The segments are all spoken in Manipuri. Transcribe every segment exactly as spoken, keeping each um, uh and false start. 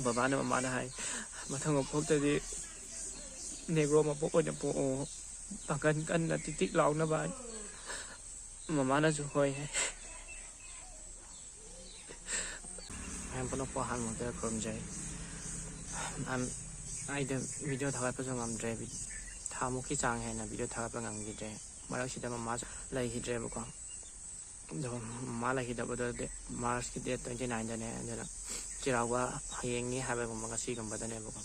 ꯕꯕꯥꯅ ꯃꯃꯥꯗ ꯍꯥꯏ, "ꯃꯊꯪ ꯃꯄꯣꯛꯇꯗꯤ ꯅꯦꯒ꯭ꯔꯣ ꯃꯄꯣꯛ ꯑꯣꯏꯅ ꯄꯣꯛꯑꯣ, ꯄꯥꯡꯒꯜ ꯀꯟꯅ ꯇꯤꯛ ꯇꯤꯛ ꯂꯥꯎꯅꯕ" ꯍꯥꯏ꯫ ꯃꯃꯥꯅꯁꯨ "ꯍꯣꯏ" ꯍꯥꯏ꯫ ꯃꯌꯥꯝ ꯄꯨꯝꯅꯃꯛꯄꯨ ꯑꯍꯥꯟꯕ ꯃꯛꯇꯗ ꯈꯨꯔꯨꯝꯖꯔꯤ꯫ ꯑꯝ, ꯑꯩꯗ ꯚꯤꯗꯤꯑꯣ ꯊꯥꯒꯠꯄꯁꯨ ꯉꯝꯗ꯭ꯔꯦ꯫ ꯊꯥ ꯃꯨꯛꯀꯤ ꯆꯥꯡ ꯍꯦꯟꯅ ꯚꯤꯗꯤꯑꯣ ꯊꯥꯒꯠꯄ ꯉꯝꯈꯤꯗ꯭ꯔꯦ꯫ ꯃꯔꯛꯁꯤꯗ ꯃꯃꯥꯁꯨ ꯂꯩꯈꯤꯗ꯭ꯔꯦꯕꯀꯣ꯫ ꯑꯗꯣ ꯃꯃꯥ ꯂꯩꯈꯤꯗꯕꯗꯣ ꯗꯦ-, ꯃꯥꯔꯁꯀꯤ ꯗꯦꯠ ꯇ꯭ꯋꯦꯟꯇꯤ ꯅꯥꯏꯟꯗꯅꯦ꯫ ꯑꯗꯨꯅ ꯆꯩꯔꯥꯎꯕ ꯍꯌꯦꯡꯅꯤ ꯍꯥꯏꯕꯒꯨꯝꯕ, ꯉꯁꯤꯒꯨꯝꯕꯗꯅꯦꯕꯀꯣ꯫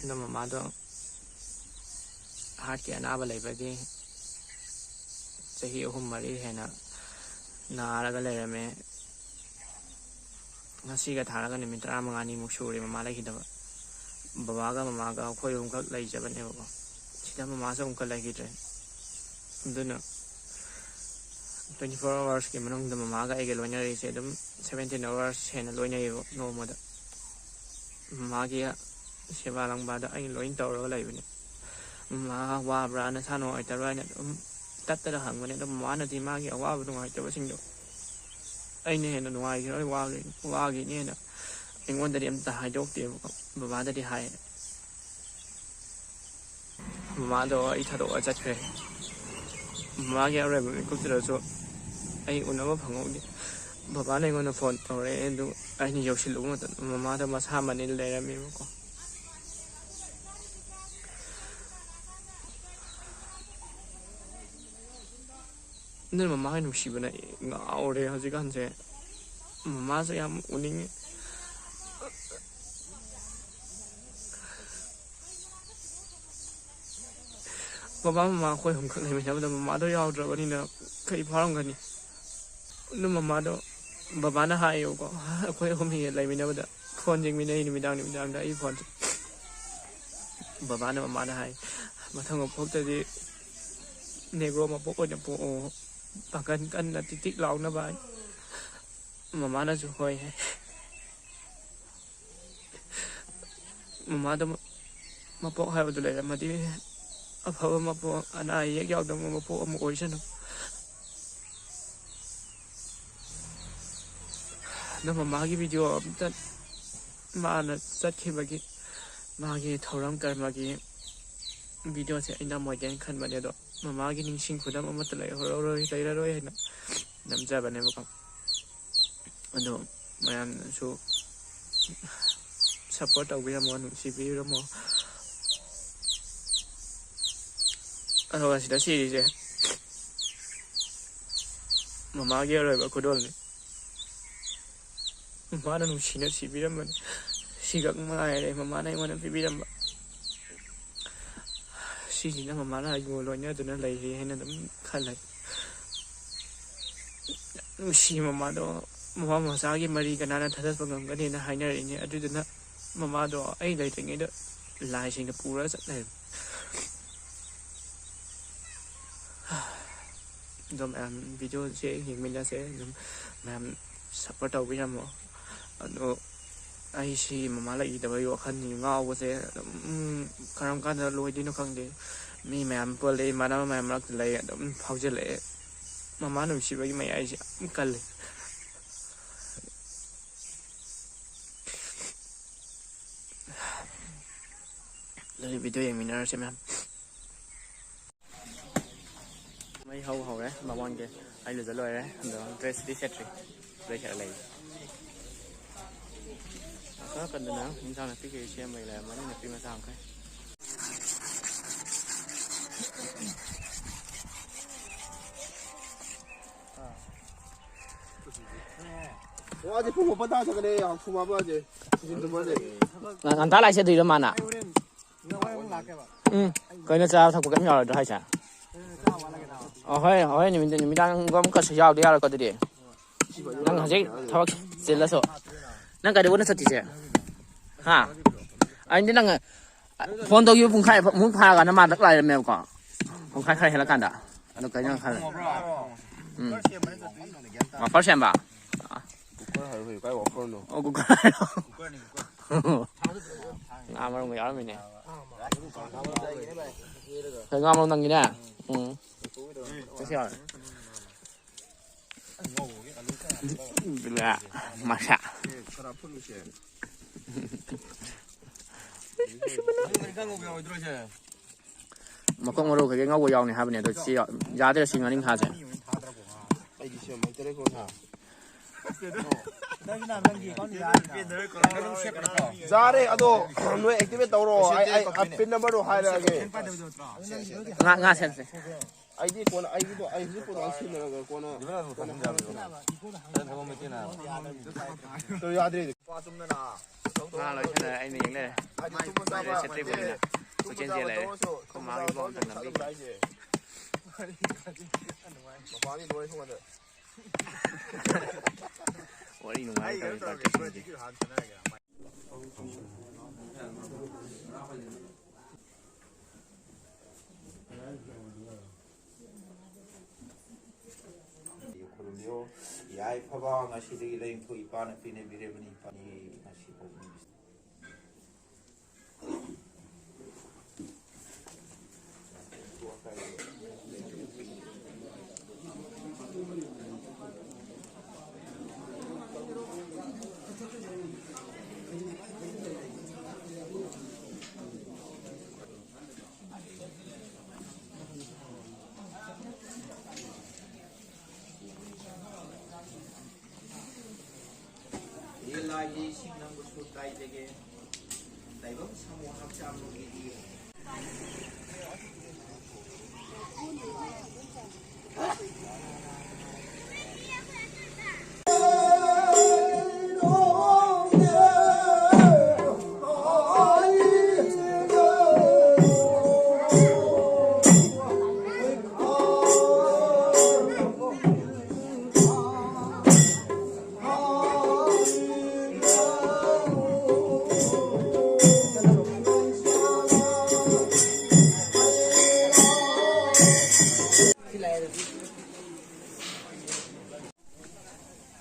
ꯑꯗꯣ ꯃꯃꯥꯗꯣ ꯍꯥꯔꯠꯀꯤ ꯑꯅꯥꯕ ꯂꯩꯕꯒꯤ ꯆꯍꯤ ꯑꯍꯨꯝ ꯃꯔꯤ ꯍꯦꯟꯅ ꯅꯥꯔꯒ ꯂꯩꯔꯝꯃꯦ꯫ ꯉꯁꯤꯒ ꯊꯥꯔꯒ ꯅꯨꯃꯤꯠ ꯇꯔꯥꯃꯉꯥꯅꯤꯃꯨꯛ ꯁꯨꯔꯦ ꯃꯃꯥ ꯂꯩꯈꯤꯗꯕ꯫ ꯕꯕꯥꯒ ꯃꯃꯥꯒ ꯑꯩꯈꯣꯏ ꯑꯍꯨꯝꯈꯛ ꯂꯩꯖꯕꯅꯦꯕꯀꯣ꯫ ꯁꯤꯗ ꯃꯃꯥꯁꯨ ꯑꯃꯨꯛꯀ ꯂꯩꯈꯤꯗ꯭ꯔꯦ꯫ ꯑꯗꯨꯅ twenty four hoursꯀꯤ ꯃꯅꯨꯡꯗ ꯃꯃꯥꯒ ꯑꯩꯒ ꯂꯣꯏꯅꯔꯤꯁꯦ ꯑꯗꯨꯝ seventeen hours ꯍꯦꯟꯅ ꯂꯣꯏꯅꯩꯌꯦꯕ ꯅꯣꯡꯃꯗ꯫ ꯃꯃꯥꯒꯤ ꯁꯦꯕꯥ ꯂꯪꯕꯥꯗꯣ ꯑꯩꯅ ꯂꯣꯏ ꯇꯧꯔꯒ ꯂꯩꯕꯅꯦ꯫ ꯃꯃꯥ ꯋꯥꯕ꯭ꯔꯥ, ꯅꯁꯥ ꯅꯨꯡꯉꯥꯏꯇꯕ꯭ꯔꯥ ꯍꯥꯏꯅ ꯑꯗꯨꯝ ꯇꯠꯇꯅ ꯍꯪꯕꯅꯦ꯫ ꯑꯗꯣ ꯃꯃꯥꯅꯗꯤ ꯃꯥꯒꯤ ꯑꯋꯥꯕ ꯅꯨꯡꯉꯥꯏꯇꯕꯁꯤꯡꯗꯣ ꯑꯩꯅ ꯍꯦꯟꯅ ꯅꯨꯡꯉꯥꯏꯈꯤꯔꯣꯏ, ꯋꯥꯒꯤ-, ꯋꯥꯒꯤꯅꯦꯅ ꯑꯩꯉꯣꯟꯗꯗꯤ ꯑꯝꯇ ꯍꯥꯏꯗꯣꯛꯇꯦꯕꯀꯣ꯫ ꯕꯕꯥꯗꯗꯤ ꯍꯥꯏꯌꯦ꯫ ꯃꯃꯥꯗꯣ ꯑꯩ ꯊꯥꯗꯣꯛꯑ ꯆꯠꯈ꯭ꯔꯦ꯫ ꯃꯃꯥꯒꯤ ꯑꯔꯣꯏꯕ ꯃꯤꯀꯨꯞꯇꯨꯗꯁꯨ ꯑꯩ ꯎꯅꯕ ꯐꯪꯍꯧꯗꯦ꯫ ꯕꯕꯥꯅ ꯑꯩꯉꯣꯟꯗ ꯐꯣꯟ ꯇꯧꯔꯛꯑꯦ, ꯑꯗꯨ ꯑꯩꯅ ꯌꯧꯁꯤꯜꯂꯨꯕ ꯃꯇꯝꯗ ꯃꯃꯥꯗꯣ ꯃꯁꯥ ꯃꯅꯤꯜ ꯂꯩꯔꯝꯃꯦꯕꯀꯣ꯫ ꯑꯗꯨꯅ ꯃꯃꯥꯒꯤ ꯅꯨꯡꯁꯤꯕꯅ ꯑꯩ ꯉꯥꯎꯔꯦ ꯍꯧꯖꯤꯛꯀꯥꯟꯁꯦ꯫ ꯃꯃꯥꯁꯦ ꯌꯥꯝ ꯎꯅꯤꯡꯉꯤ꯫ ꯕꯕꯥ ꯃꯃꯥ ꯑꯩꯈꯣꯏ ꯑꯍꯨꯝꯈꯛ ꯂꯩꯃꯤꯟꯅꯕꯗ ꯃꯃꯥꯗꯣ ꯌꯥꯎꯗ꯭ꯔꯕꯅꯤꯅ ꯀꯩ ꯐꯥꯎꯔꯝꯒꯅꯤ? ꯑꯗꯨ ꯃꯃꯥꯗꯣ, ꯕꯕꯥꯅ ꯍꯥꯏꯌꯦꯕꯀꯣ, ꯑꯩꯈꯣꯏ ꯑꯍꯨꯝ ꯍꯦꯛ ꯂꯩꯃꯤꯟꯅꯕꯗ ꯐꯣꯟ ꯌꯦꯡꯃꯤꯟꯅꯩ ꯅꯨꯃꯤꯗꯥꯡ ꯅꯨꯃꯤꯗꯥꯡꯗ ꯑꯩ ꯐꯣꯟꯁꯦ꯫ ꯕꯕꯥꯅ ꯃꯃꯥꯗ ꯍꯥꯏ, "ꯃꯊꯪ ꯃꯄꯣꯛꯇꯗꯤ ꯅꯦꯒ꯭ꯔꯣ ꯃꯄꯣꯛ ꯑꯣꯏꯅ ꯄꯣꯛꯑꯣ, ꯄꯥꯡꯒꯜ ꯀꯟꯅ ꯇꯤꯛ ꯇꯤꯛ ꯂꯥꯎꯅꯕ" ꯍꯥꯏ꯫ ꯃꯃꯥꯅꯁꯨ "ꯍꯣꯏ" ꯍꯥꯏ꯫ ꯃꯃꯥꯗꯣ ꯃ-, ꯃꯄꯣꯛ ꯍꯥꯏꯕꯗꯨ ꯂꯩꯔꯝꯃꯗꯤ ꯑꯐꯕ ꯃꯄꯣꯛ, ꯑꯅꯥ ꯑꯌꯦꯛ ꯌꯥꯎꯗꯕ ꯃꯄꯣꯛ ꯑꯃ ꯑꯣꯏꯁꯅꯨ꯫ ꯑꯗꯣ ꯃꯃꯥꯒꯤ ꯚꯤꯗꯤꯑꯣ ꯑꯝꯇ, ꯃꯥꯅ ꯆꯠꯈꯤꯕꯒꯤ ꯃꯥꯒꯤ ꯊꯧꯔꯝ ꯀꯔꯃꯒꯤ ꯚꯤꯗꯤꯑꯣꯁꯦ ꯑꯩ ꯅꯝꯃꯣꯏꯒꯦꯅ ꯈꯟꯕꯅꯦ, ꯑꯗꯣ ꯃꯃꯥꯒꯤ ꯅꯤꯡꯁꯤꯡ ꯈꯨꯗꯝ ꯑꯃꯠꯇ ꯂꯩꯍꯧꯔꯔꯣꯏ, ꯂꯩꯔꯔꯣꯏ ꯍꯥꯏꯅ ꯅꯝꯖꯕꯅꯦꯕꯀꯣ꯫ ꯑꯗꯣ ꯃꯌꯥꯝꯅꯁꯨ ꯁꯞꯄꯣꯔꯠ ꯇꯧꯕꯤꯔꯝꯃꯣ, ꯅꯨꯡꯁꯤꯕꯤꯔꯝꯃꯣ꯫ ꯑꯗꯨꯒ ꯁꯤꯗ ꯁꯤꯔꯤꯁꯦ ꯃꯃꯥꯒꯤ ꯑꯔꯣꯏꯕ ꯈꯨꯗꯣꯜꯅꯤ꯫ ꯃꯃꯥꯅ ꯅꯨꯡꯁꯤꯅ ꯁꯤꯕꯤꯔꯝꯕꯅꯤ꯫ ꯁꯤꯈꯛ ꯃꯉꯥꯏꯔꯦ ꯃꯃꯥꯅ ꯑꯩꯉꯣꯟꯗ ꯄꯤꯕꯤꯔꯝꯕ꯫ ꯁꯤꯁꯤꯅ ꯃꯃꯥꯅ ꯑꯩꯕꯨ ꯂꯣꯏꯅꯗꯨꯅ ꯂꯩꯔꯤ ꯍꯥꯏꯅ ꯑꯗꯨꯝ ꯈꯜꯂꯦ꯫ ꯅꯨꯡꯁꯤ ꯃꯃꯥꯗꯣ, ꯃꯃꯥ ꯃꯆꯥꯒꯤ ꯃꯔꯤ ꯀꯅꯥꯅ ꯊꯥꯗꯠꯄ ꯉꯝꯒꯅꯤꯅ ꯍꯥꯏꯅꯔꯤꯅꯤ꯫ ꯑꯗꯨꯗꯨꯅ ꯃꯃꯥꯗꯣ ꯑꯩ ꯂꯩꯇ꯭ꯔꯤꯉꯩꯗ ꯂꯥꯏꯁꯤꯡꯅ ꯄꯨꯔꯒ ꯆꯠꯂꯦ꯫ ꯑꯗꯣ ꯃꯌꯥꯝ ꯚꯤꯗꯤꯑꯣꯁꯦ ꯌꯦꯡꯃꯤꯟꯅꯁꯦ, ꯑꯗꯨꯝ ꯃꯌꯥꯝ ꯁꯞꯄꯣꯔꯠ ꯇꯧꯕꯤꯔꯝꯃꯣ꯫ ꯑꯗꯣ ꯑꯩꯁꯤ ꯃꯃꯥ ꯂꯩꯈꯤꯗꯕꯒꯤ ꯋꯥꯈꯜ ꯉꯥꯎꯕꯁꯦ ꯑꯗꯨꯝ ꯀꯔꯝ ꯀꯥꯟꯗ ꯂꯣꯏꯗꯣꯏꯅꯣ ꯈꯪꯗꯦ꯫ ꯃꯤ ꯃꯌꯥꯝ ꯄꯨꯜꯂꯦ, ꯏꯃꯥꯟꯅꯕ ꯃꯌꯥꯝ ꯃꯔꯛꯇ ꯂꯩ, ꯑꯗꯨꯝ ꯐꯥꯎꯖꯤꯜꯂꯛꯑꯦ꯫ ꯃꯃꯥ ꯅꯨꯡꯁꯤꯕꯒꯤ ꯃꯌꯥꯏꯁꯦ ꯌꯥꯝ ꯀꯜꯂꯦ꯫ ꯑꯗꯨꯗꯤ ꯚꯤꯗꯤꯑꯣ ꯌꯦꯡꯃꯤꯟꯅꯔꯁꯦ ꯃꯌꯥꯝ꯫ ꯃꯩ ꯍꯧ ꯍꯧꯔꯦ ꯃꯃꯥꯡꯒꯤ꯫ ꯑꯩ ꯂꯨꯖ ꯂꯣꯏꯔꯦ, ꯑꯗꯣ ꯗ꯭ꯔꯦꯁꯇꯤ ꯁꯦꯠꯇ꯭ꯔꯤ, ꯂꯣꯏꯁꯜꯂ ꯂꯩ꯫ ꯑꯁꯣꯝ ꯅꯥꯀꯟꯗꯅ ꯏꯟꯁꯥꯡ ꯅꯥꯄꯤ ꯀꯩ ꯁꯦꯝꯕꯒꯤ ꯂꯩꯔꯝꯃꯅꯤ, ꯅꯥꯄꯤ ꯃꯆꯥ ꯃꯈꯩ꯫ ꯋꯥꯁꯦ ꯄꯨꯡ ꯃꯥꯄꯟ ꯇꯥ ꯆꯠꯀꯅꯤ, ꯌꯥꯝ ꯊꯨꯃꯕ ꯋꯥꯁꯦ꯫ ꯅꯨꯡꯊꯤꯟ ꯇꯨꯝꯃꯁꯦ꯫ ꯉꯟꯇꯥ ꯂꯥꯛꯏꯁꯦ ꯑꯗꯨꯏꯔꯣ ꯃꯥꯅ? ꯎꯝ꯫ ꯀꯩꯅꯣ, ꯆꯥꯕ ꯊꯛꯄ ꯀꯩꯝ ꯌꯥꯎꯔꯣꯏꯗ꯭ꯔꯣ ꯍꯥꯏꯁꯦ? ꯑꯣ, ꯍꯣꯏ, ꯍꯣꯏ, ꯅꯨꯃꯤꯗꯥꯡ, ꯅꯨꯃꯤꯗꯥꯡ ꯑꯃꯨꯛꯀꯁꯨ ꯌꯥꯎꯗꯤ ꯌꯥꯔꯣꯏꯀꯣ ꯑꯗꯨꯗꯤ꯫ ꯅꯪ ꯍꯧꯖꯤꯛ ꯊꯕꯛ ꯆꯤꯜꯂꯁꯨ꯫ ꯅꯪ ꯀꯩꯗꯧꯕꯅ ꯆꯠꯇ꯭ꯔꯤꯁꯦ? ꯍꯥ? ꯑꯩꯗꯤ ꯅꯪ ꯐꯣꯟ ꯇꯧꯈꯤꯕ ꯄꯨꯡꯈꯥꯏ ꯃꯨꯛ ꯐꯥꯔꯀꯥꯟꯗ ꯃꯥ ꯗꯛ ꯂꯥꯛꯏꯔꯝꯃꯦꯕꯀꯣ꯫ ꯄꯨꯡꯈꯥꯏ ꯈꯔ ꯍꯦꯜꯂꯀꯥꯟꯗ꯫ ꯑꯗꯨ ꯀꯩꯅꯣ ꯈꯜꯂꯦ꯫ ꯎꯝ꯫ ꯋꯥꯐꯔ ꯁꯦꯝꯕ? ꯀꯨꯀꯔ ꯍꯥꯏꯔꯣ, ꯀꯥꯏ ꯋꯥꯐꯔꯅꯣ? ꯑꯣ, ꯀꯨꯀꯔ ꯍꯥꯏꯔꯣ? ꯉꯥ ꯃꯔꯨꯝꯒ ꯌꯥꯎꯔꯝꯃꯤꯅꯦ꯫ ꯀꯩ ꯉꯥ ꯃꯔꯨꯝ ꯅꯪꯒꯤꯅꯦ? ꯎꯝ꯫ ꯆꯠꯁꯤ ꯌꯥꯔꯦ꯫ ꯃꯁꯥ꯫ ꯃꯈꯣꯡ ꯃꯔꯨ ꯀꯩꯀꯩ ꯉꯧꯕ ꯌꯥꯎꯅꯤ ꯍꯥꯏꯕꯅꯦ, ꯑꯗꯣ ꯁꯤ ꯌꯥ-, ꯌꯥꯗ꯭ꯔꯦ ꯁꯤ ꯉꯥꯔꯤꯡꯈꯥꯁꯦ꯫ ꯑꯩꯗꯤ ꯁꯦꯝ ꯍꯩꯇꯔꯦꯀꯣ ꯁꯥ꯫ ꯌꯥꯔꯦ ꯑꯗꯣ, ꯅꯣꯏ activate ꯇꯧꯔꯣ꯫ ꯑꯩ, ꯑꯩ, ꯑꯩ pin number ꯗꯣ ꯍꯥꯏꯔꯛꯑꯒꯦ꯫ ꯉꯥ, ꯉꯥ ꯁꯦꯝꯁꯦ꯫ ꯑꯩꯗꯤ ꯀꯣꯟꯅ, ꯑꯩꯒꯤꯗꯣ, ꯑꯩ ꯍꯧꯖꯤꯛ ꯄꯣꯠ ꯑꯃ ꯁꯤꯟꯅꯔꯒ ꯀꯣꯟꯅ, ꯀꯣꯟꯅ ꯍꯥꯏꯔꯛꯑꯒꯦ꯫ ꯇꯣ ꯌꯥꯗ꯭ꯔꯦ꯫ ꯉꯥ ꯂꯣꯏ ꯁꯦꯟꯅꯔꯦ, ꯑꯩꯅ ꯌꯦꯡ ꯂꯩꯔꯦ꯫ ꯍꯥꯏꯗꯤ ꯇꯨꯝꯕ ꯆꯥꯕ ꯁꯦꯠꯇ꯭ꯔꯤꯕꯅꯤꯅ ꯀꯣꯏꯆꯦꯟ ꯆꯦꯜ ꯂꯩꯔꯦ꯫ ꯑꯩꯈꯣꯏ ꯃꯥꯒꯤ ꯕ꯭ꯂꯣꯛ ꯑꯝꯇꯪ ꯅꯝꯕꯤꯒꯦ꯫ ꯃꯄꯥꯟꯒꯤ ꯂꯣꯏ ꯁꯣꯝꯗ꯫ ꯋꯥꯔꯤ ꯅꯨꯡꯉꯥꯏꯔꯤ ꯇꯧꯔꯤ ꯄꯥꯔꯇꯤꯁꯤꯡꯁꯦ꯫ ꯈꯨꯔꯨꯝꯕꯤꯌꯣ꯫ ꯌꯥꯏꯐꯕ ꯉꯁꯤꯗꯒꯤ ꯂꯥꯏꯅꯤꯡꯊꯧ ꯏꯄꯥꯅ ꯄꯤꯅꯕꯤꯔꯕꯅꯤ, ꯏꯄꯥꯅꯤ ꯉꯁꯤ ꯐꯥꯎꯕ꯫ ꯂꯥꯏꯒꯤ ꯏꯁꯤꯡ ꯅꯪꯕꯨꯁꯨ ꯇꯥꯏꯖꯒꯦ꯫ ꯇꯥꯏꯕꯪ ꯁꯃꯨ ꯍꯛꯆꯥꯡ ꯂꯣꯝꯒꯤꯗꯤ꯫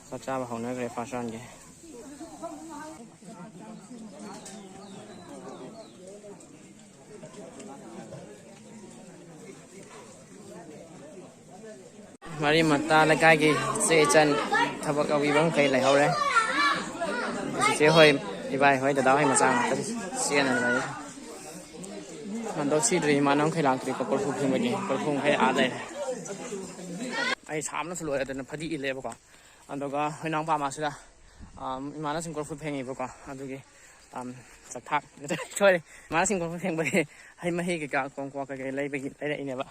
ꯆꯥꯛ ꯆꯥꯕ ꯍꯧꯅꯈ꯭ꯔꯦ first round ꯒꯤ꯫ ꯃꯔꯤ ꯃꯇꯥ ꯂꯩꯀꯥꯏꯒꯤ ꯏꯆꯦ ꯏꯆꯟ ꯊꯕꯛ ꯌꯥꯎꯕꯤꯕ ꯃꯈꯩ ꯂꯩꯍꯧꯔꯦ꯫ ꯆꯤꯆꯦ ꯍꯣꯏ, ꯏꯕꯥꯏ ꯍꯣꯏ, ꯗꯗꯥ ꯍꯣꯏ ꯃꯆꯥ ꯉꯥꯛꯇꯅꯤ ꯆꯦꯟꯅ ꯂꯩꯔꯤꯁꯦ꯫ ꯃꯟꯗꯣꯞ ꯁꯤꯗ꯭ꯔꯤ, ꯏꯃꯥꯟꯅꯕ ꯃꯈꯩ ꯂꯥꯛꯇ꯭ꯔꯤꯀꯣ, ꯀꯣꯔꯐꯨ ꯐꯦꯡꯕꯒꯤ꯫ ꯀꯣꯔꯐꯨ ꯃꯈꯩ ꯑꯥ ꯂꯩꯔꯦ꯫ ꯑꯩ ꯁꯥꯕꯅꯁꯨ ꯂꯣꯏꯔꯦ, ꯑꯗꯨꯅ ꯐꯗꯤ ꯏꯜꯂꯦꯕꯀꯣ꯫ ꯑꯗꯨꯒ ꯑꯩꯈꯣꯏ ꯏꯅꯥꯎꯄꯥ ꯑꯃꯁꯤꯗ, ꯑꯝ, ꯏꯃꯥꯟꯅꯕꯁꯤꯡ ꯀꯣꯔꯐꯨ ꯐꯦꯡꯉꯤꯕꯀꯣ꯫ ꯑꯗꯨꯒꯤ, ꯑꯝ, ꯆꯥꯛꯊꯥꯛ ꯁꯣꯏꯔꯦ꯫ ꯏꯃꯥꯟꯅꯕꯁꯤꯡ ꯀꯣꯔꯐꯨ ꯐꯦꯡꯕꯒꯤ ꯍꯩ ꯃꯍꯤ ꯀꯩꯀꯥ, ꯀꯣꯡꯀ꯭ꯋꯥ ꯀꯩꯀꯩ ꯂꯩꯕꯒꯤ ꯂꯩꯔꯛꯏꯅꯦꯕ꯫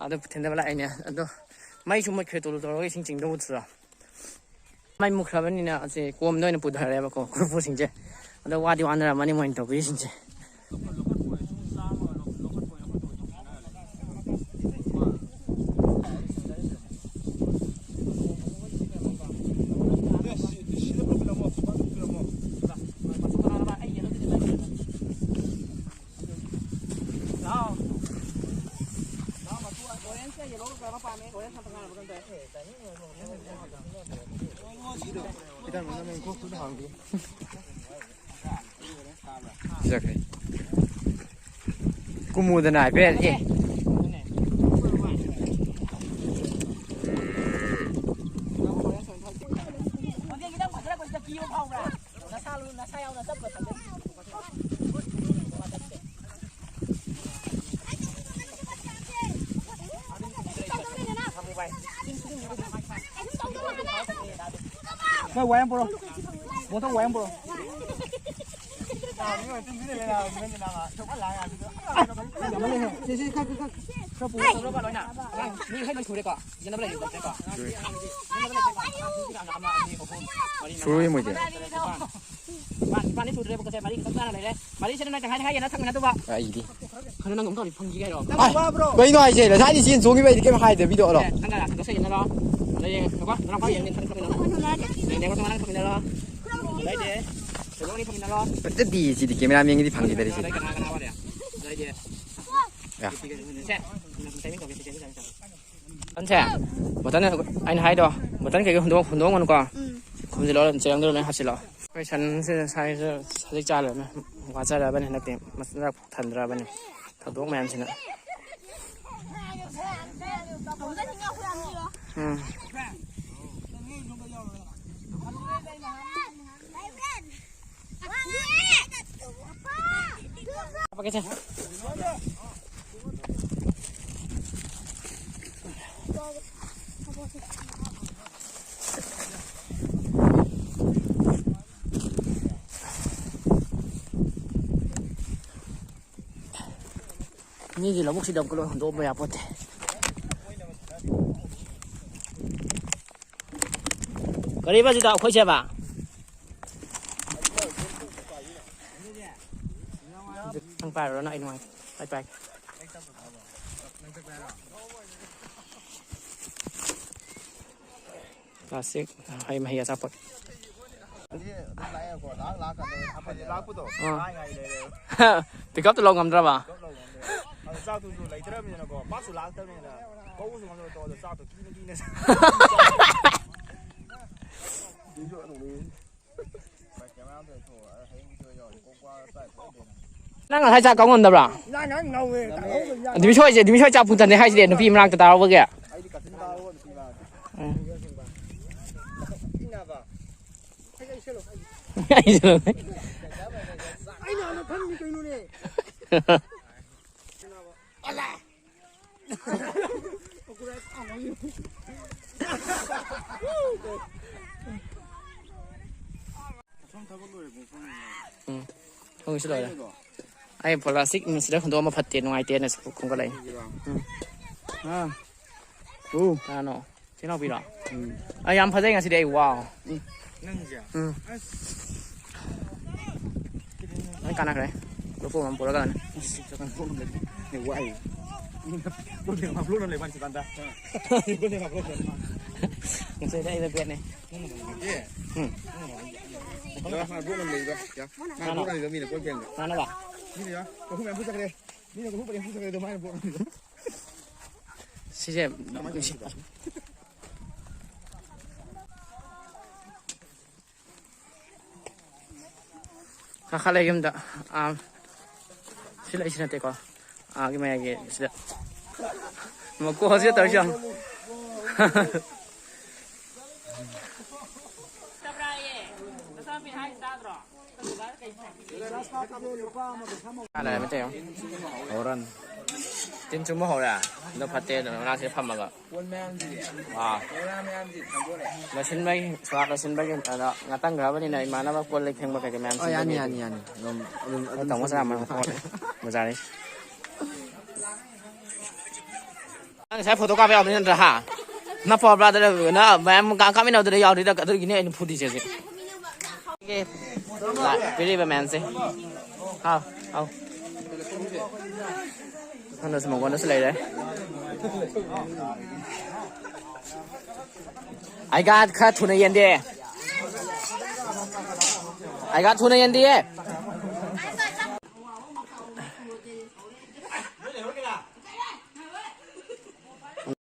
ꯑꯗꯨ ꯊꯤꯟꯗꯕ ꯂꯥꯛꯏꯅꯦ꯫ ꯑꯗꯣ ꯃꯩꯁꯨ ꯃꯨꯠꯈ꯭ꯔꯦ, ꯇꯨꯂꯨ ꯇꯧꯔꯒ ꯏꯁꯤꯡ ꯆꯤꯡꯗꯧꯕꯗꯨꯗ꯫ ꯃꯩ ꯃꯨꯠꯈ꯭ꯔꯕꯅꯤꯅ ꯑꯁꯤ ꯀꯣꯝꯗ ꯑꯣꯏꯅ ꯄꯨꯊꯔꯦꯕꯀꯣ, ꯀꯣꯔꯐꯨꯁꯤꯡꯁꯦ꯫ ꯑꯗꯣ ꯋꯥꯗꯤ ꯋꯥꯅꯔꯝꯃꯅꯤ ꯃꯣꯏꯅ ꯇꯧꯕꯤꯔꯤꯁꯤꯡꯁꯦ꯫ ꯄꯤꯔꯛꯈ꯭ꯔꯦ꯫ ꯀꯨꯝꯃꯨꯗꯅ ꯍꯥꯏꯐꯦꯠ꯫ ꯑꯦ꯫ ꯅꯣꯏ ꯋꯥ ꯌꯥꯝ ꯄꯨꯔꯛꯑꯣ꯫ ꯕꯣꯇꯜ ꯋꯥ ꯌꯥꯝ ꯄꯨꯔꯛꯑꯣ꯫ ꯁꯤ, ꯁꯤ, ꯈꯔ, ꯈꯔ, ꯈꯔ꯫ ꯈꯔ ꯄꯨꯔꯛꯑꯣ꯫ ꯂꯣꯏꯅ꯫ ꯃꯤ ꯍꯩ ꯂꯣꯏ ꯁꯨꯔꯦꯀꯣ? ꯁꯤꯖꯤꯟꯅꯕ ꯂꯩꯇ꯭ꯔꯦꯀꯣ? ꯁꯨꯔꯦ꯫ ꯁꯤꯖꯤꯟꯅꯕ ꯂꯩꯇ꯭ꯔꯦꯀꯣ? ꯑꯉꯥꯡ ꯑꯅꯤ, ꯑꯍꯨꯝ, ꯃꯔꯤ, ꯃꯉꯥ, ꯁꯨꯔꯦ ꯃꯣꯏꯗꯤ꯫ ꯇꯔꯨꯛ, ꯇꯔꯦꯠ, ꯅꯤꯄꯥꯟ꯫ ꯅꯤꯄꯥꯟ, ꯅꯤꯄꯥꯟꯗꯤ ꯁꯨꯗ꯭ꯔꯦꯕꯀꯣ, ꯁꯦ, ꯃꯔꯤ ꯈꯛꯇꯪ ꯆꯥꯅ ꯂꯩꯔꯦ꯫ ꯃꯔꯤꯁꯤꯅ ꯅꯣꯏ ꯇꯪꯈꯥꯏ ꯇꯪꯈꯥꯏ ꯌꯦꯟꯅ ꯊꯛꯃꯤꯟꯅꯗꯧꯕ꯫ ꯑꯩꯗꯤ꯫ ꯈꯔ ꯅꯪ ꯑꯃꯨꯛ ꯇꯧꯔꯗꯤ ꯐꯪꯈꯤꯒꯦ ꯍꯥꯏꯔꯣ? ꯑꯁ, ꯀꯩꯅꯣ ꯍꯥꯏꯁꯦ? ꯉꯁꯥꯏꯗꯤ ꯆꯦꯟ ꯆꯣꯡꯈꯤꯕ ꯑꯩꯗꯤ ꯀꯩꯝ ꯍꯥꯏꯗꯕꯤꯗꯣ ꯑꯗꯣ꯫ ꯁꯦ, ꯅꯪ ꯂꯥꯁꯇ ꯀꯛꯆ ꯌꯦꯟꯅꯔꯣ꯫ ꯑꯗ ꯌꯦꯡꯉꯦ, ꯉꯥꯏꯈꯣ, ꯅꯅꯥꯎꯄꯥ ꯌꯦꯡꯒꯦ, ꯅꯪ ꯊꯛꯃꯤꯟꯅꯔꯣ꯫ ꯌꯦꯡꯉꯦ, ꯅꯪ ꯊꯛꯃꯤꯟꯅꯔꯣ꯫ ꯑꯗꯩꯗꯤ, ꯀꯩꯅꯣ ꯑꯅꯤ ꯊꯛꯃꯤꯟꯅꯔꯣ꯫ ꯐꯖꯗꯤ ꯁꯤꯗꯤ ꯀꯦꯃꯦꯔꯥ ꯃꯦꯟꯒꯤꯗꯤ ꯐꯪꯈꯤꯗꯔꯤꯁꯤꯗꯤ꯫ ꯑꯗꯩ ꯀꯅꯥ, ꯀꯅꯥ ꯋꯥꯠꯂꯤ? ꯑꯗꯩꯗꯤ, ꯌꯥ꯫ ꯁꯦ, timing ꯇꯧꯒꯦ, timing ꯇꯧꯒꯦ꯫ ꯑꯟꯁꯦ, ꯕꯣꯇꯜ ꯑꯩꯅ ꯍꯥꯏꯗꯣ, ꯕꯣꯇꯜ ꯀꯩꯀꯩ ꯍꯨꯟꯗꯣꯛ-, ꯍꯨꯟꯗꯣꯛꯑꯝꯒꯅꯨꯀꯣ꯫ ꯎꯝ꯫ ꯈꯨꯝꯖꯤꯜꯂꯣ, ꯆꯦꯔꯪꯗ ꯂꯣꯏ ꯍꯥꯞꯆꯤꯜꯂꯣ꯫ ꯑꯩꯈꯣꯏ ꯁꯟꯁꯦ ꯁꯥꯏꯁꯦ ꯁꯖꯤꯛ ꯆꯥ ꯂꯩꯔꯝꯃꯦ꯫ ꯋꯥꯖꯔꯕꯅꯤ ꯍꯟꯗꯛꯇꯤ, ꯃꯆꯤꯟꯖꯥꯛ ꯊꯟꯗ꯭ꯔꯕꯅꯤ ꯊꯧꯗꯣꯛ ꯃꯌꯥꯝꯁꯤꯅ꯫ ꯎꯝ꯫ ꯃꯤꯒꯤ ꯂꯧꯕꯨꯛꯁꯤꯗ ꯑꯃꯨꯛꯀ ꯂꯣꯏ ꯍꯨꯟꯗꯣꯛꯑꯝꯕ ꯌꯥꯄꯣꯠꯇꯦ꯫ ꯀꯔꯤꯕ ꯁꯤꯗ ꯑꯩꯈꯣꯏ ꯁꯦꯕ? ꯅꯪ ꯄꯥꯏꯔꯨꯔꯣ, ꯅꯪ ꯑꯩ ꯅꯨꯡꯉꯥꯏꯇꯦ꯫ ꯑꯩ ꯄꯥꯏꯒꯦ꯫ ꯀ꯭ꯂꯥꯁꯤꯛ ꯍꯩ ꯃꯍꯤ ꯑꯆꯥꯄꯣꯠ꯫ ꯑꯗꯨꯗꯤ ꯑꯗꯨꯝ ꯂꯥꯛꯑꯦꯀꯣ, ꯂꯥꯛ ꯂꯥꯛꯀꯥꯟꯗ ꯑꯩꯈꯣꯏꯗꯤ ꯂꯥꯛꯄꯗꯣ ꯑꯥ꯫ ꯉꯥꯏ ꯉꯥꯏ ꯂꯩꯔꯦ꯫ ꯄꯤꯛ ꯑꯞꯇꯣ ꯂꯧ ꯉꯝꯗ꯭ꯔꯕ? ꯄꯤꯛ ꯑꯞ ꯂꯧ ꯉꯝꯗ꯭ꯔꯦ꯫ ꯑꯗꯣ ꯆꯥꯛꯇꯨꯁꯨ ꯂꯩꯇ꯭ꯔꯕꯅꯤꯅꯀꯣ, ꯄꯥꯛꯁꯨ ꯂꯥꯛꯇꯕꯅꯤꯅ, ꯀꯧꯕꯁꯨ ꯉꯝꯗꯕ ꯇꯧꯕꯗꯣ, ꯆꯥꯛꯇꯣ ꯀꯤꯅ ꯀꯤꯅ ꯆꯥ-, ꯅꯪ ꯉꯁꯥꯏ ꯆꯥꯛ ꯀꯧ ꯉꯝꯗꯕ꯭ꯔꯥ? ꯏꯟꯖꯥꯡ ꯅꯪ ꯉꯧꯋꯦ, ꯀꯥꯡꯍꯧꯒ ꯏꯟꯖꯥꯡ ꯗꯤꯃꯤꯁꯣꯏꯁꯦ, ꯗꯤꯃꯤꯁꯣꯏ ꯆꯥꯛ ꯄꯨꯊꯅꯤ ꯍꯥꯏꯁꯤꯗꯤ ꯅꯨꯄꯤ ꯃꯅꯥꯛꯇ ꯇꯥꯍꯧꯕꯒꯤ꯫ ꯑꯩꯗꯤ ꯀꯥꯆꯤꯟ ꯇꯥꯍꯧꯕ ꯅꯨꯄꯤ ꯃꯅꯥꯛꯇ꯫ ꯎꯝ꯫ ꯏꯟꯅꯕ꯫ ꯑꯩꯅ ꯑꯃ ꯐꯝꯃꯤ ꯀꯩꯅꯣꯅꯦ꯫ ꯎꯝ꯫ ꯊꯣꯡꯁꯤ ꯂꯣꯏꯔꯦ꯫ ꯑꯩ ꯄ꯭ꯂꯥꯁꯇꯤꯛ ꯁꯤꯗ ꯍꯨꯟꯗꯣꯛꯑꯝꯕ ꯐꯠꯇꯦ, ꯅꯨꯡꯉꯥꯏꯇꯦꯅ ꯁꯤ ꯈꯣꯝꯒꯠꯂꯛꯏ꯫ ꯎꯝ꯫ ꯑꯥ꯫ ꯎ꯫ ꯀꯅꯥꯅꯣ? ꯆꯦꯅꯥꯎꯕꯤꯔꯣ? ꯎꯝ꯫ ꯑꯩ ꯌꯥꯝ ꯐꯖꯩ ꯉꯁꯤꯗꯤ ꯑꯩ, ꯋꯥꯎ꯫ ꯎꯝ꯫ ꯅꯪꯁꯦ? ꯎꯝ꯫ ꯑꯁ꯫ ꯂꯣꯏ ꯀꯥꯟꯅꯈ꯭ꯔꯦ꯫ ꯂꯨꯄꯥ ꯑꯃ ꯄꯨꯔꯛꯑꯒ ꯂꯥꯛꯑꯅꯤ꯫ ꯑꯁ, ꯆꯠꯀꯥꯟ ꯄꯨꯔꯛꯅꯕ ꯂꯩꯇꯦ꯫ ꯋꯥꯏ꯫ ꯄꯨꯔꯛꯅꯕ ꯂꯩꯕ ꯋꯥꯅꯤ ꯆꯠꯀꯥꯟꯗ꯫ ꯄꯨꯔꯛꯅꯕ ꯂꯩꯕ꯫ ꯉꯁꯤꯗꯤ ꯑꯩꯅ ꯕꯦꯠꯅꯦ꯫ ꯑꯦ꯫ ꯎꯝ꯫ ꯌꯥ, ꯃꯥ ꯄꯨꯔꯛꯅꯕ ꯂꯩꯕ꯫ ꯌꯥ꯫ ꯃꯥ ꯀꯅꯥꯅꯣ? ꯄꯨꯔꯛꯅꯕ ꯂꯩꯕ ꯃꯤꯅ ꯄꯨꯔꯛꯄ ꯌꯥꯏꯅ꯫ ꯀꯅꯥꯅꯣꯕ? ꯃꯤꯅ ꯌꯥ, ꯀꯣꯔꯐꯨ ꯃꯌꯥꯝ ꯄꯨꯔꯛꯆꯈ꯭ꯔꯦ꯫ ꯃꯤꯅ ꯀꯣꯔꯐꯨ ꯄꯔꯦꯡ ꯄꯨꯔꯛꯆꯈ꯭ꯔꯦ, ꯑꯗꯣ ꯃꯥꯅ ꯄꯨꯔꯛꯅꯕ ꯂꯩꯕ꯫ ꯁꯤꯁꯦ ꯅꯨꯡꯁꯤ-, ꯀꯥꯈꯠꯂꯦ ꯌꯨꯝꯗ꯫ ꯑꯥ, ꯁꯤ ꯂꯩꯁꯤ ꯅꯠꯇꯦꯀꯣ꯫ ꯑꯥꯒꯤ ꯃꯌꯥꯏꯒꯤ ꯁꯤꯗ꯫ ꯃꯀꯣꯛꯁꯤꯗ ꯇꯧꯔꯤꯁꯤ ꯌꯦꯡꯉꯣ꯫ ꯇꯕ꯭ꯔꯥꯌꯦ? ꯅꯆꯥꯅꯨꯄꯤ ꯍꯥꯏꯁꯤ ꯇꯥꯗ꯭ꯔꯣ? ꯂꯩꯔꯝꯃꯦ ꯇꯧꯔꯤꯁꯦ꯫ ꯍꯧꯔꯅꯤ꯫ ꯇꯤꯟ ꯆꯨꯝꯕ ꯍꯧꯔꯦ꯫ ꯑꯗꯣ ꯐꯠꯇꯦ ꯑꯗꯨꯅ ꯃꯅꯥꯛꯁꯤꯗ ꯐꯝꯃꯒ꯫ ꯀꯣꯟ ꯃꯌꯥꯝꯁꯤꯗꯤ꯫ ꯑꯥ꯫ ꯕꯣꯔꯥ ꯃꯌꯥꯝꯁꯤ ꯊꯥꯡꯗꯣꯔꯛꯑꯦ꯫ ꯂꯣꯏꯁꯤꯟꯕꯒꯤ, ꯁꯣꯔꯥꯠ ꯂꯣꯏꯁꯤꯟꯕꯒꯤ ꯑꯗꯣ ꯉꯥꯛꯇꯪ ꯈꯔꯕꯅꯤꯅ ꯏꯃꯥꯟꯅꯕ ꯀꯣꯜ ꯂꯤꯛ ꯐꯦꯡꯕ ꯀꯩꯀꯩ ꯃꯌꯥꯝ ꯑꯣ, ꯌꯥꯅꯤ, ꯁꯤꯟꯕꯒꯤ ꯌꯥꯅꯤ, ꯌꯥꯅꯤ꯫ ꯑꯗꯨꯝ, ꯑꯗꯨꯝ, ꯑꯗꯨꯝ ꯇꯧꯕ ꯁꯤꯟꯕꯤꯌꯨ꯫ ꯆꯥꯝꯃ ꯃꯖꯥꯅꯤ꯫ ꯅꯪ ꯉꯁꯥꯏ ꯐꯣꯇꯣ ꯀꯥꯞꯄ ꯌꯥꯎꯗꯣꯏ ꯅꯠꯇ꯭ꯔꯥ, ꯍꯥ? ꯅꯄꯥ ꯕ꯭ꯔꯥꯗꯔ ꯅ ꯃꯌꯥꯝ ꯀꯥ-, ꯀꯥꯞꯃꯤꯟꯅꯕꯗꯨꯗ ꯌꯥꯎꯔꯤꯗ ꯑꯗꯨꯒꯤꯅꯦ ꯑꯩꯅ ꯐꯨꯗꯤꯁꯦ ꯍꯧꯖꯤꯛ꯫ ꯄꯤꯔꯤꯕ ꯃꯌꯥꯝꯁꯦ꯫ ꯍꯥꯎ, ꯍꯥꯎ꯫ ꯁꯣꯝꯗꯁꯨ ꯃꯪꯒꯣꯟꯗꯁꯨ ꯂꯩꯔꯦ꯫ ꯑꯩꯒꯥ ꯈꯔ ꯊꯨꯅ ꯌꯦꯟꯗꯦ꯫ ꯑꯩꯒꯥ ꯊꯨꯅ ꯌꯦꯟꯗꯤꯌꯦ꯫